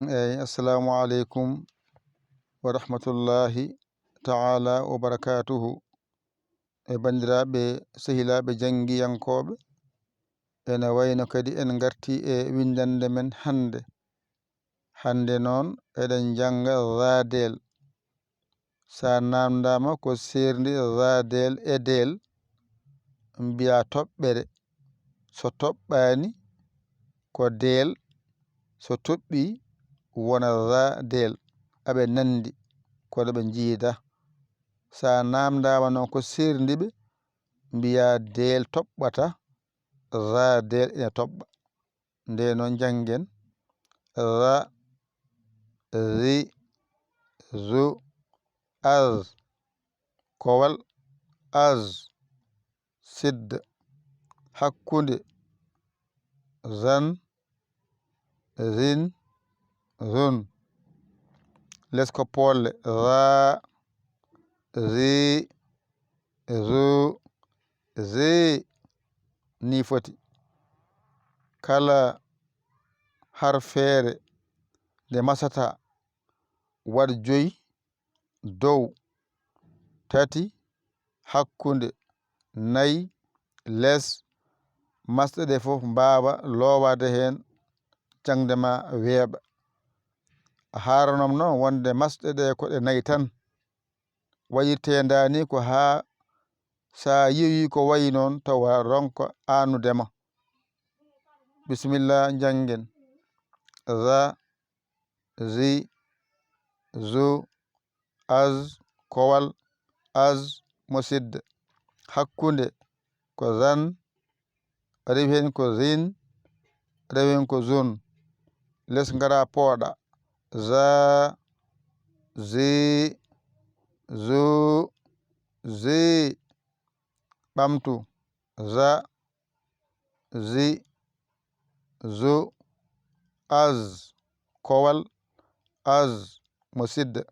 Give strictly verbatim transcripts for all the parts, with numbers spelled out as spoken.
Eyi, assalamu aleykum wa rahmatullahi taala wa barakatuhu. E banndiraaɓe, sehilaaɓe janngiyankooɓe, ene wayno kadi en ngarti e winndannde men hannde. Hannde noon, eɗen njannga zaadeel. So a naamndaama ko seerndi zaadeel e deel, mbiyaa toɓɓere. So toɓɓaani, ko deel. So toɓɓii, wona zaadeel. Aɓe nanndi, kono ɓe njiidaa. So a naamndaama noon ko seerndi ɓe, mbiyaa deel toɓɓata, zaadeel ene toɓɓa. Nde noon njanngen, za, zi, zu, az, kowal, az, sidd, hakkunde, zan, zin, zun. Les ko poolle, za, zi, zu, zi. Ni foti. Kala harfeere nde masata, waɗ joyi, dow, tati, hakkunde, nayi, les, masɗe ɗe fof mbaawa loowaade heen, jaŋde ma weeɓa. A haaranoo noon wonde masɗe ɗe ko ɗe nayi tan. Wayirtee ndaani ko haa so a yewii ko wayi noon tawa ronka aannude ma. Bisimilla, njanngen. Za, zi, zu, az, kowal, az, musidda. Hakkunde ko zan, rewi heen ko zin, rewi heen ko zun. Les ngara pooɗa. Za, zi, zu, zi. Ɓamtu. Za, zi, zu, az, kowal, az, musidda.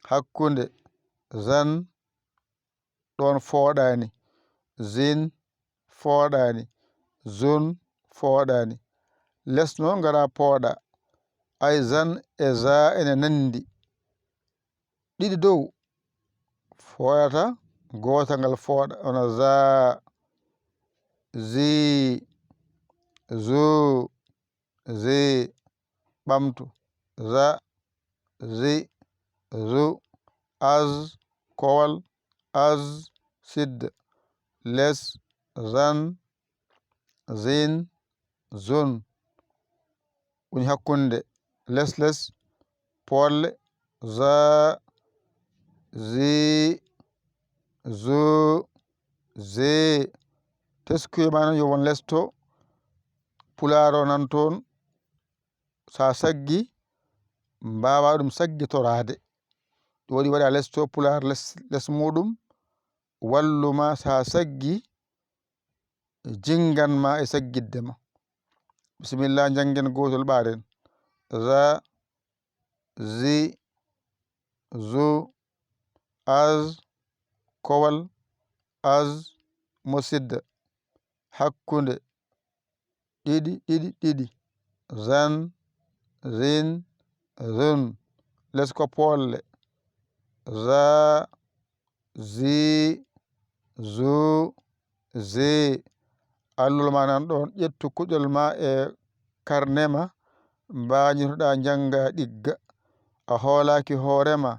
Hakkunde, zan, ɗoon fooɗaani. Zin, fooɗaani. Zun, fooɗaani. Les noon ngara pooɗa. Ay zan e za ene nanndi. Ɗiɗi dow fooɗata, gootal ngal fooɗa, wona za, zi, zu, zi, ɓamtu, za, zi, zu, az, kowal, az, sidd, les, zan, zin, zun. Woni hakkunde les les, poolle, za, zi, zu, zi. Teskuye ma noon yo won les to, pulaar o nan toon. So a saggi, mbaawa ɗum saggitoraade. Ɗum waɗi waɗa les to, pulaar les, les muɗum, wallu ma so a saggi, jinngan ma e saggitde ma. Bisimilla, njanngen gootol ɓaaren. Za, zi, zu, az, kowal, az, musidda, hakkunde, ɗiɗi, ɗiɗi, ɗiɗi, zan, zin, zun, les ko poolle, za, zi, zu, zi. Allol ma nan ɗoon, ƴettu kuɗol ma e karne ma, mbañotoɗaa njannga ɗigga. A hoolaaki hoore ma,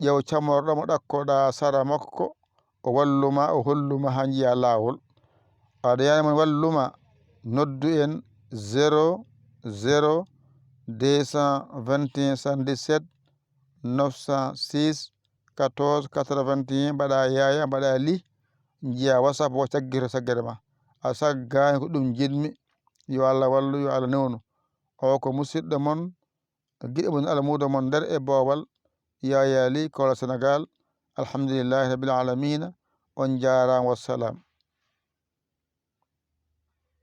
ƴeew camorɗo mo ɗakkoɗaa sara makko, o wallu ma, o hollu ma haa njiyaa laawol. Aɗa yaani mon wallu ma, noddu en zéro zéro deux cent vingt et un soixante-dix-sept neuf cent six quatorze quatre-vingt-un, mbaɗa yaya, mbaɗa li, njiya WhatsApp o caggito saggere ma. A saggaani ko ɗum njiɗmi. Yo Allah wallu, yo Allah newnu. O ko musidɗo mon, giɗo mon, almuudo mon nder e boowal, Yaya Li, Koola Senegaal. Alhamdulillahi Rabbil Aalamiina. On njaaraama, wassalam.